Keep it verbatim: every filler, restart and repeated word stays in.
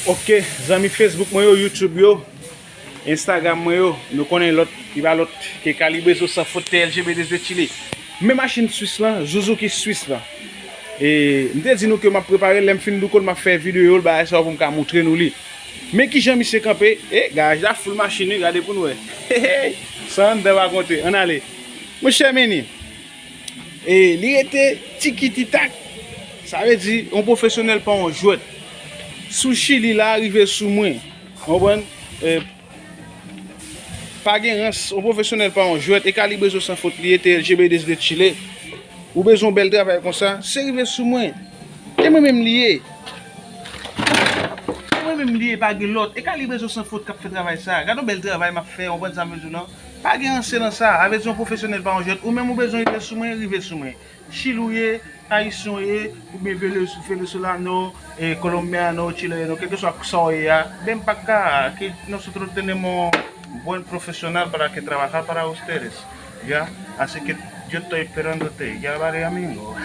Ok, zanmi Facebook mwen yo, YouTube yo, Instagram mwen yo, nou konnen lòt, li pa lòt ke Kalibrezo San Fot T L G B D S de Chile. Men machin Swis lan, Suzuki Swis lan. E m te di nou ke m ap prepare l, lè m fin douko l, m ap fè videyo l, bagay sa yo pou m ka moutre nou li. Men kijan misye kanpe, e, garaj la full machin wi, gade pou n wè. Sa anndan pa konte, ann ale. Monchè Meni, e, li rete tikititak. Sa vle di, yon pwofesyonèl pa yon jwèt. Sou Chili la, rive sou mwen. Konprann? E, pa gen rans, yon pwofesyonèl pa yon jwèt. E Kalibrezo San Fot li ye, T L G B D S de Chile. Ou bezwen yon bèl travay konsa, se rive sou mwen. E mwen menm li ye. E mwen menm li ye, pa gen lòt. E Kalibrezo San Fot k ap fè travay sa. Gade yon bèl travay m ap fè, w konprann sa m vle di w lan? Pa gen ranse nan sa. A vle di yon pwofesyonèl pa yon jwèt. Ou menm ou bezwen rive sou mwen, rive sou mwen. Chili w ye, Ayisyen w ye, oubyen Vele-, Venezolano, e, Colombiano, Chileno, kèlkeswa sa w ye a, ven pa acá, que nosotros tenemos buen profesional para que trabajar para ustedes, ya, así que yo estoy esperándote, ya vale amigo.